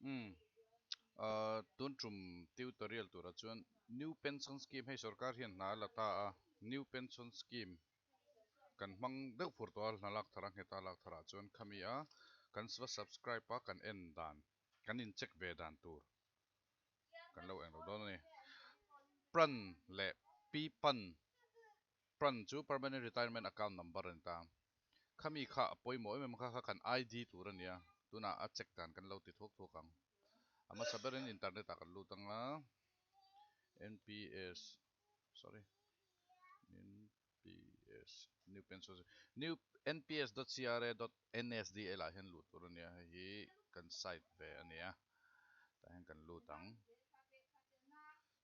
Umm tun tum tutorial turah chuan New Pension Scheme hei sorkar hian hna a la ta a, New Pension Scheme kan hmang deuh fur tawh a, hna lak thar a nghet a lak tharah chuan khami a kan va subscribe a kan en dan kan in check ve dan tur kan lo englo dawn a ni. Pran leh P-pan Pran chu Permanent Retirement Account Number a ni ta. Khami kha a pawimawh em em kha kha kan ID tur a nia, tunah a check dan kan lo ti thuak thuak ang. A hmasa berin internet ah kan lut ang a, NPS sorry NPS new pension new nps dot cra dot nsdl ah hian luh tur a nia, hei hi kan site ve a nia, tah hian kan lut ang.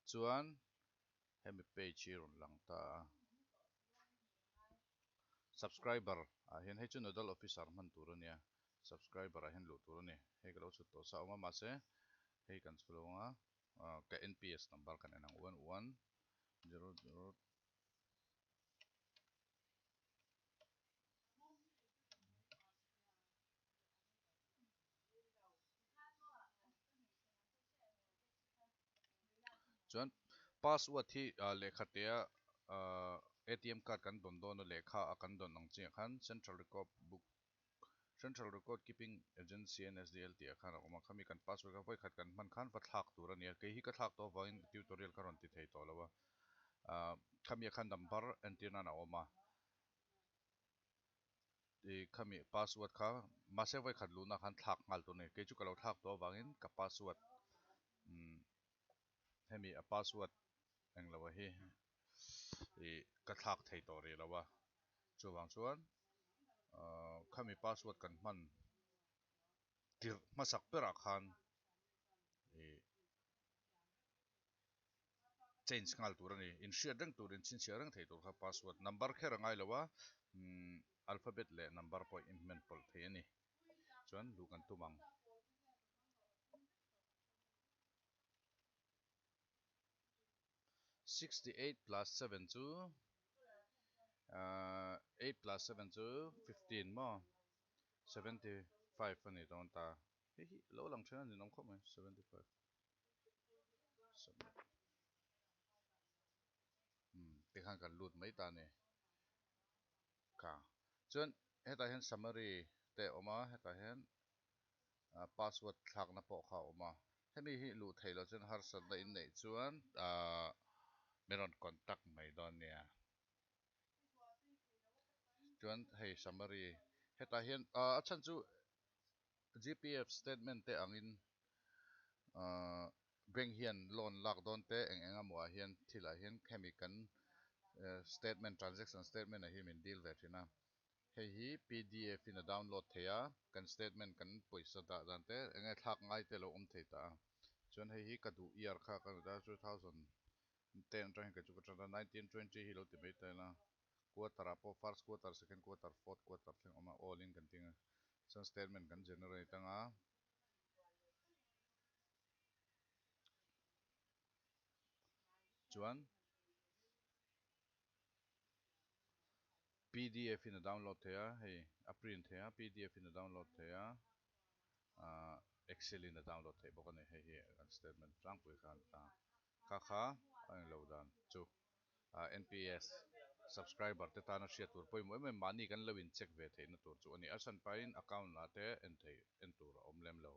Chuan hemi page hi rawn lang ta a subscriber ah hian hei chu nodal officer hman tur a nia subscriber ah hian luh tur a ni hei ka lo chhut tawh sa awm a mahse hei kan chhu lo ang a ka N_P_S number kan en ang one one zero zero Chuan password hi lehkha te a atm card kan dawn dawn a lehkha a kan dawn ang chiah khan central record book central record keeping agency nsdl tih ah khan a awm a khami kan password kha vawikhat kan hman khan va thlak tur a ni a kei hi ka thlak tawh avangin tutorial ka rawn ti thei tawh lo a khami ah khan number entir nan a awm a. I khami password kha mahse vawikhat luhna khan thlak nghal tur a ni. Kei chu ka lo thlak tawh avangin ka password umm hemi a password englo a hi ih ka thlak thei tawh rih lo a. Chuvang chuan ahh khami password kan hman tirh hmasak berah khan ih change nghal tur a ni. Inhriat reng tur, inchhinchhiah reng thei tur kha password number kher a ngai lo a, umm alphabet leh number pawh inhman pawlh thei a ni. Chuan luh kan tum ang. 68 plus 7 chu ahh 8 plus 7 chu 15 maw? 75 a ni dawn ta. Hei hi lo lang then a ninawm khawp mai 75. Umm tikhan kan lut mai ta a ni kha chuan hetah hian summary te a awm a hetah hian password thlakna pawh kha a awm a hemi hi luh theih loh chuan harsatna in neih chuan ahh min rawn contact mai dawn nia chuan hei summary hetah hian ahh a chhan chu G_P_F statement te angin ahh bank hian loan lak dawn te eng eng emaw ah hian thil ah hian hemi kan statement transaction statement ah hi min deal ve thin a hei hi P_D_F in a download thei a kan statement kan pawisa dah dan te eng nge thlak ngai te lo awm thei ta a chuan hei hi ka duh year kha ka ni ta 2010 atang hian kei chu ka tan a 1920 hi lo ti mai ta ila. Quarter ah pawh first quarter, second quarter, fourth quarter thleng awm a, all in kan ting a, chuan statement kan generate anga chuan pdf in a download thei a, hei a print thei a, pdf in a download thei a, ah excel in a download theih bawk a ni, hei hi kan statement tlangpui kha a ni ta, kha kha a englo dan chu. NPS subscriber te tana hriat tur pawimawh em em mahni kan lo in check ve theihna tur chu a ni. A hran pahin account ah te en theih en tur a awm lem lo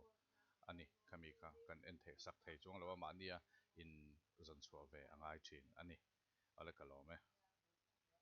a ni. Khami kha kan en theih sak thei chuang lo a mahnia in zawn chhuah ve a ngai thin a ni. Awle ka lawm e.